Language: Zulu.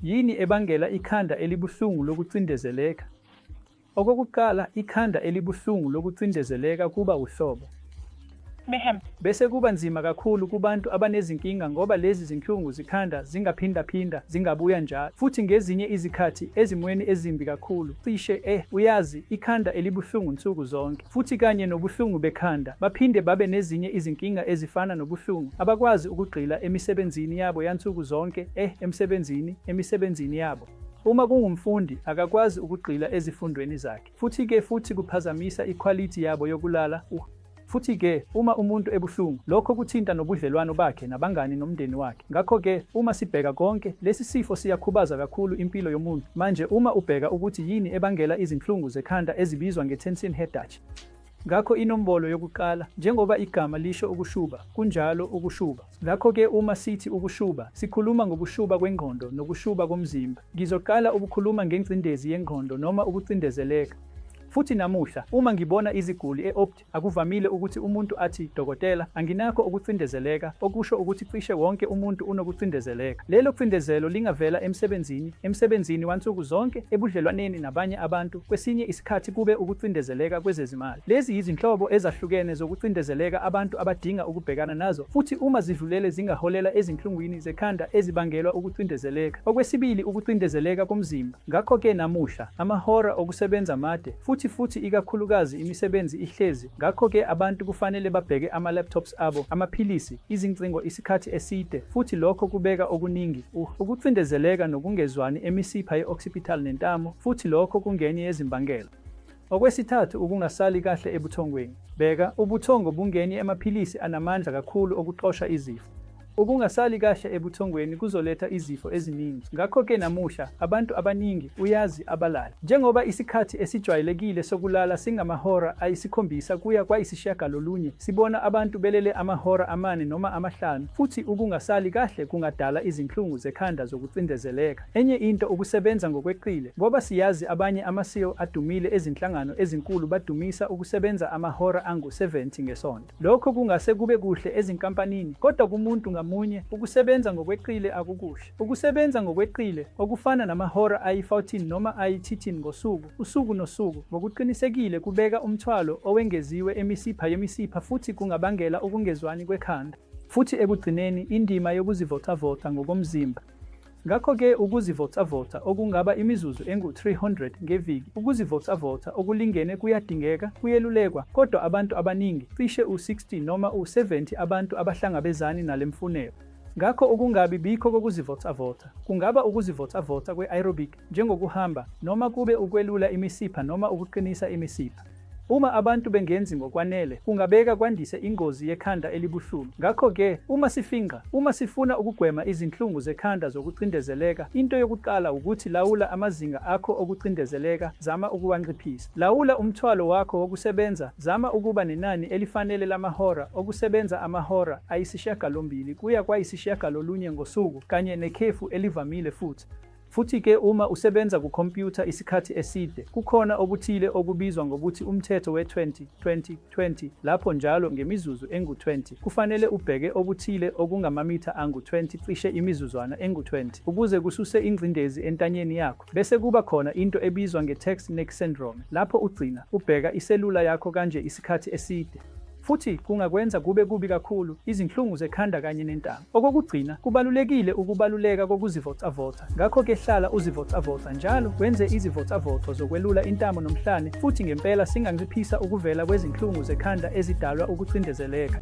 Yini ebangela ikhanda elibuhlungu lokucindezeleka? Okokuqala, ikhanda elibuhlungu lokucindezeleka kuba uhlobo. Mehem. Bese kuba nzima kakhulu kubantu abanezinkinga ngoba lezi zinhlungu zikhanda zingaphindaphinda, zingabuya njalo. Futhi ngezinye izikhathi, ezimweni ezimbi kakhulu, cishe, uyazi, ikhanda elibuhlungu nsuku zonke. Futhi kanye nobuhlungu bekhanda, baphinde babe nezinye izinkinga ezifana nobuhlungu, abakwazi ukugxila emisebenzini yabo yansuku zonke, emsebenzini, emisebenzini yabo. Uma kungumfundi, akakwazi ukugxila ezifundweni zakhe. Futhi-ke futhi kuphazamisa ikhwalithi yabo yokulala, Futhi-ke, uma umuntu ebuhlungu, lokho kuthinta nobudlelwano bakhe nabangani nomndeni wakhe. Ngakho-ke, uma sibheka konke, lesi sifo siyakhubaza kakhulu impilo yomuntu. Manje, uma ubheka ukuthi yini ebangela izinhlungu zekhanda ezibizwa nge-tension headache, Ngakho inombolo yokuqala, njengoba igama lisho ukushuba, kunjalo ukushuba. Ngakho-ke uma sithi ukushuba, sikhuluma ngokushuba kwengqondo nokushuba komzimba. Ngizoqala ukukhuluma ngengcindezi yengqondo noma ukucindezeleka. Futhi namuhla, uma ngibona iziguli e-OPD, Akuvamile ukuthi umuntu athi, Dokotela, anginakho ukucindezeleka, okusho ukuthi cishe wonke umuntu unokucindezeleka. Lelo cindezelo lingavela emsebenzini, emsebenzini wansuku zonke, ebudlelwaneni nabanye abantu, kwesinye isikhathi kube ukucindezeleka kwezezimali. Lezi yizinhlobo ezahlukene zokucindezeleka abantu abadinga ukubhekana nazo futhi uma zidlulele zingaholela ezinhlungwini zekhanda ezibangelwa ukucindezeleka. Okwesibili, ukucindezeleka komzimba. Ngakho-ke namuhla, amahora okusebenza made, futhi futhi ikakhulukazi imisebenzi ihlezi, ngakho-ke abantu kufanele babheke ama-laptops abo, amaphilisi, izingcingo isikhathi eside, futhi lokho kubeka okuningi, ukucindezeleka nokungezwani emisipha ye-occipital nentamo, futhi lokho kungenye yezimbangela. Okwesithathu, ukungasali kahle ebuthongweni. Bheka, ubuthongo bungenye emaphilisi anamandla kakhulu okuxosha izifo. Ukungasali kahle ebuthongweni kuzoletha izifo eziningi. Ngakho-ke namuhla, abantu abaningi, uyazi, abalali. Njengoba isikhathi esijwayelekile sokulala singamahora ayisikhombisa kuya kwayisishiyagalolunye, sibona abantu belele amahora amane noma amahlanu, futhi ukungasali kahle kungadala izinhlungu zekhanda zokucindezeleka. Enye into ukusebenza ngokweqile, ngoba siyazi abanye ama-CEO adumile ezinhlangano ezinkulu badumisa ukusebenza amahora angu-70 ngesonto. Lokho kungase kube kuhle ezinkampanini, kodwa kumuntu ngamunye, ukusebenza ngokweqile akukuhle. Ukusebenza ngokweqile, okufana namahora ayi-14 noma ayi-13 ngosuku, usuku nosuku, ngokuqinisekile kubeka umthwalo owengeziwe emisipha yemisipha futhi kungabangela ukungezwani kwekhanda. Futhi ekugcineni, indima yokuzivocavoca ngokomzimba. Ngakho-ke ukuzivocavoca okungaba imizuzu engu-300 ngeviki, ukuzivocavoca okulingene kuyadingeka, kuyelulekwa, kodwa abantu abaningi, cishe u-60 noma u-70 abantu abahlangabezani nale mfuneko. Ngakho ukungabi bikho kokuzivocavoca, kungaba ukuzivocavoca kwe-aerobic, njengokuhamba, noma kube ukwelula imisipha noma ukuqinisa imisipha. Uma abantu bengenzi ngokwanele, kungabeka kwandise ingozi yekhanda elibuhlungu. Ngakho-ke, uma sifingqa, uma sifuna ukugwema izinhlungu zekhanda zokucindezeleka, into yokuqala wukuthi lawula amazinga akho okucindezeleka, zama ukuwanciphisa. Lawula umthwalo wakho wokusebenza, zama ukuba nenani elifanele lamahora okusebenza amahora ayisishiyagalombili kuya kwayisishiyagalolunye ngosuku, kanye nekhefu elivamile futhi. Futhi-ke uma usebenza kukhompyutha isikhathi eside, kukhona okuthile okubizwa ngokuthi umthetho we-20, 20, 20, lapho njalo ngemizuzu engu-20, kufanele ubheke okuthile okungamamitha angu-20 cishe imizuzwana engu-20, ukuze kususe ingcindezi entanyeni yakho. Bese kuba khona into ebizwa nge-text neck syndrome, lapho ugcina ubheka iselula yakho kanje isikhathi eside. Futhi kungakwenza kube kubi kakhulu, izinhlungu zekhanda kanye nentamo. Okokugcina, kubalulekile ukubaluleka kokuzivocavoca. Ngakho-ke hlala uzivocavoca njalo, wenze izivocavoco zokwelula intamo nomhlane, futhi ngempela singanciphisa ukuvela kwezinhlungu zekhanda ezidalwa ukucindezeleka.